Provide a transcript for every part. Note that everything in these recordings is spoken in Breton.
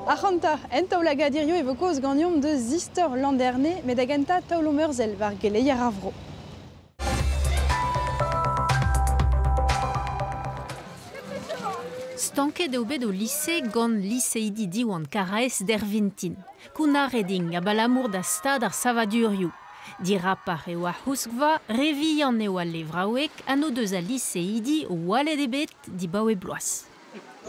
Ac'hanta, en taol-lagad hirio e vo kaoz ganeomp deus istor Landerne, met da gentañ taolomp ur sell war geleier ar vro. Stanket eo bet o lise gant liseidi Diwan Karaez d'Ervintin. Kounnaret int abalamour da stad ar savadurioù. Dirapar eo ar c'houskva, re vihan eo al levraoueg ha n'o deus al liseidi oaled ebet dibaoe bloaz.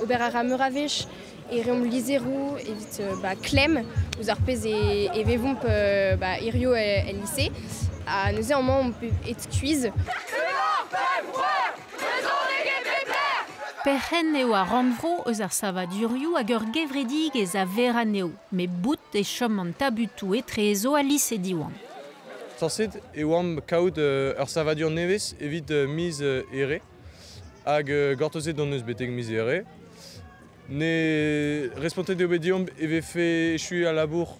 Ober a ra meur a wech e reomp lizheroù evit ba, klemm ouzh ar pezh e, e vevomp ba, hirio el lise. Ha neuze amañ omp et skuizh. Perc'henn eo ar rannvro eus ar savadurioù hag ur gevredigezh a ver anezho, met bout e chom an tabutoù etrezo ha lise Diwan. Sañset e oamp kaout ur savadur nevez evit miz Here hag gortozet hon eus betek miz Here. Ne respontet eo bet deomp e vefe echu al labour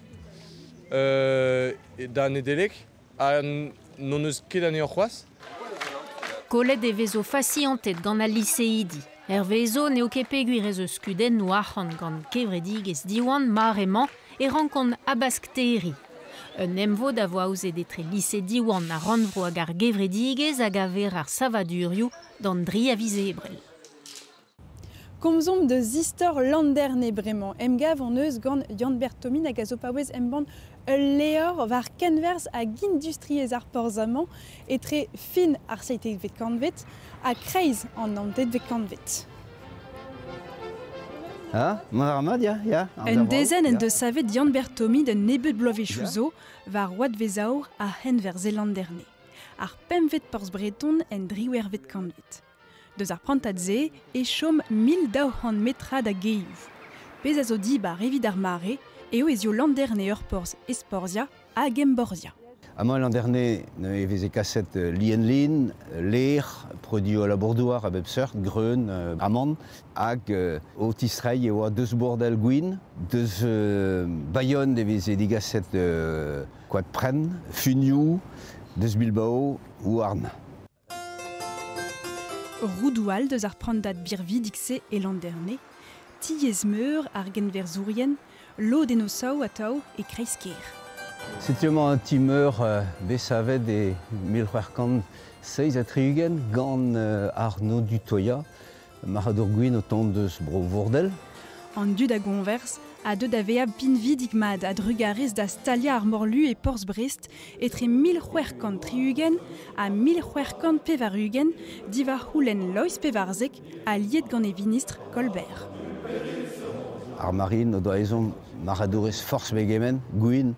da Nedeleg ha n'hon eus ket anezhañ c'hoazh. Kollet e vezo fasianted gant al liseidi. Hervezo n'eo ket peogwir ez eus kudennoù arc'hant gant kevredigezh Diwan mare-mañ e rankont habaskteriñ. Un emvod a vo aozet etre lise Diwan ar rannvro hag ar gevredigezh hag a ver ar savadurioù d'an dri a viz Ebrel. Komzomp deus istor Landerne bremañ. Emgav hon eus gant Yann Berthomin hag a zo paouez embann ul levr war kenwerzh hag industriezh ar porzh-amañ etre fin ar seitekvet kantved ha kreiz an naontekvet kantved. Ah, mont a ya, ya. Un dezenn en deus savet Yann Berthomin d'un nebeud bloavezhioù zo war oadvezh aour ar c'henwerzh e Landerne, ar pempvet porzh breton en driwec'hvet kantved. Deus ar prantad-se e chom 1200 metrad a gaeoù. Pezh a zo dibar evit ar mare eo ez eo Landerne ur porzh ezporzhiañ hag emborzhiañ. Amañ Landerne e veze kaset lien-lin, lêr, produioù labour-douar a bep seurt, greun, amann, hag o tistreiñ e oa deus Bourdel gwin, deus Bayonne e veze digaset koad prenn, funioù, deus Bilbao, houarn. Roudoù all deus ar prantad birvidik-se e Landerne, tiez-meur ar genwerzhourien, lod en o sav atav e kreiz-kêr. Setu amañ un ti-meur bet savet e 1667 gant Arnaud Dutoya, marc'hadour gwin o tont deus bro Vourdel. An dud a goñvers a deu da vezañ pinvidik-mat a-drugarez da staliañ ar morlu e porzh Brest etre 1660 ha 1680 diwar c'houlenn Loeiz Pevarzek aliet gant e vinistr Colbert. Ar marine o doa ezhomm marc'hadourez forzh pegement, gwin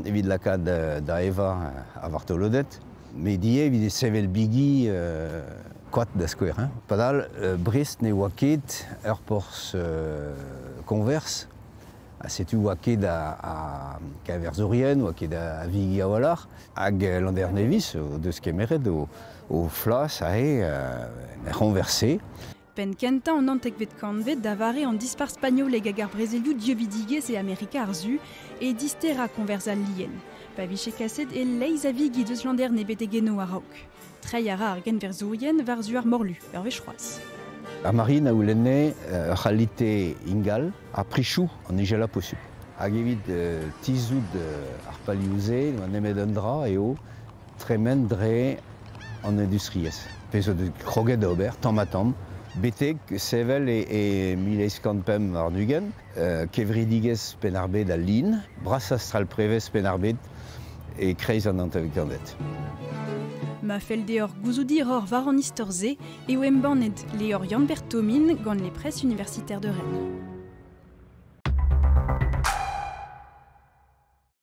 evit lakaat da evañ ar vartoloded, met ivez evit sevel bigi koad da skouer. Hein. Padal, Brest ne oa ket ur porzh koñvers, ha setu oa ket a keñverzourien, oa ket a vigi a-walc'h, hag Landerneviz o deus kemeret o flas aze er c'hoñvers-se. Penn kentañ an naontekvet kantved da vare an dispac'h spagnolek hag ar brezelioù dieubidigezh e Amerika ar Su e disterañ koñvers al lien, pa vije kaset e-leizh a vigi deus Landerne betek eno a-raok. Treiñ a ra ar genwerzhourien war-zu ar morlu ur wech c'hoazh. Ar marine a oulenne ur c'halite ingal ha prichoù an izelañ posupl. Hag evit tizhout ar palioù-se, n'oa nemet un dra eo tremen dre an industriezh. Pezh o deus kroget da ober tamm-ha-tamm, betek sevel e 1825 kevredigezh Penn-ar-Bed al lin, brasañ stal prevez Penn-ar-Bed e-kreiz an hantervkantved. Ma fell deoc'h gouzout hiroc'h war an istor-se eo embannet levr Yann Berthomin gant les Presses universitaires de Rennes.